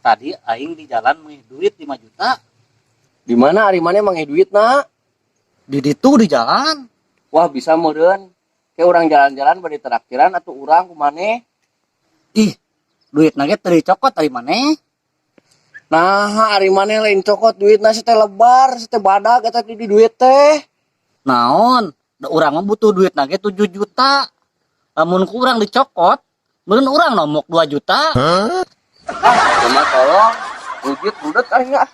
Tadi aing di jalan meuli duit 5 juta. Di mana ari maneh manggih duitna? Di ditu di jalan. Wah, bisa meureun. Ke urang jalan-jalan bade traktiran atuh urang ku maneh. Ih, duitna ge teu dicokot ari maneh. Nah, ari maneh lain cokot duitna si teh lebar, si teh badag eta di duit teh. Naon? Da urang mah butuh duitna ge 7 juta. Lamun ku urang dicokot, meureun urang nomok 2 juta. Hah? Ah, cuma tolong wujud budak aing ah.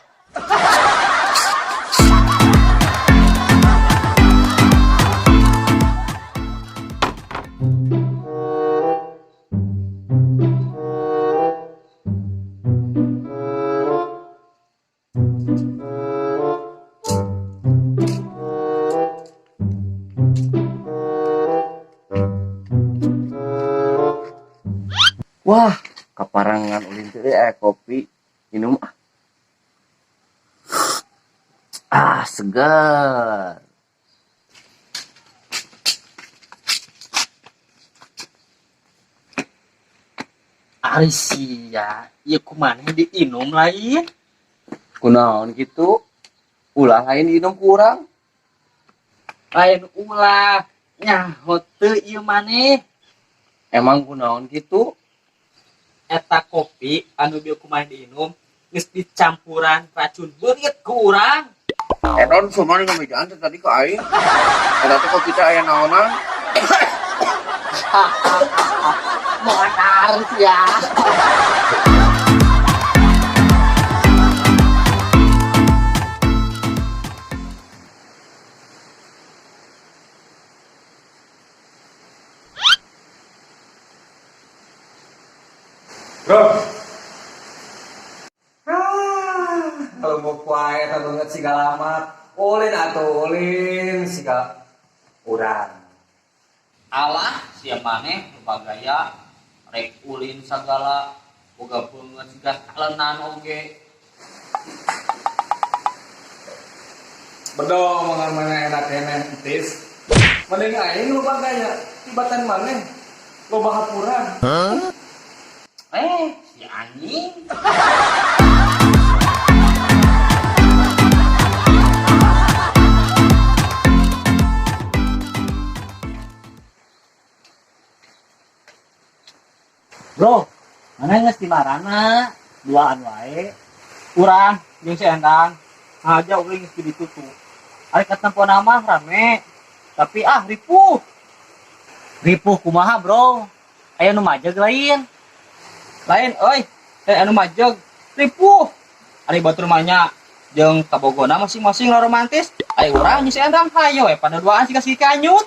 Wah, kaparangan ulin teh kopi minum ah. Ah, segar. Ari sia, ieu kumaneh diinum lain? Kunaon kitu? Ulah lain diinum ku urang. Lain ulah, nyaho teu ieu maneh. Emang kunaon kitu? Eta kopi anu bieu kumaha diinum geus dicampuran racun beurit ku urang. Edon sumari ngamejaan teh tadi ka aing. Eta teh kopi teh aya naonan? Modar sia. Bro. Ah, kalau mau kuai eta banget siga lamat. Ulin atuh ulin siga urang. Alah sia maneh loba gaya rek ulin sagala boga beungeut siga talenan oge. Bedo omongan maneh enak keneh entis. Mending aing loba gaya tibatan maneh loba hapuran. Si anjing. Bro, mana geus di marana? Duaan wae. Urang jeung si Endang ngaja uling geus di ditu tuh. Ari katempona mah rame, tapi ah ripuh. Ripuh kumaha, Bro? Aya nu majeg lain? Lain euy, anu majeg ripuh. Ari batur mah nya jeung kabogona masing-masing romantis. Ari urang jeung si Endang hayo we pada duaan siga si kanyut.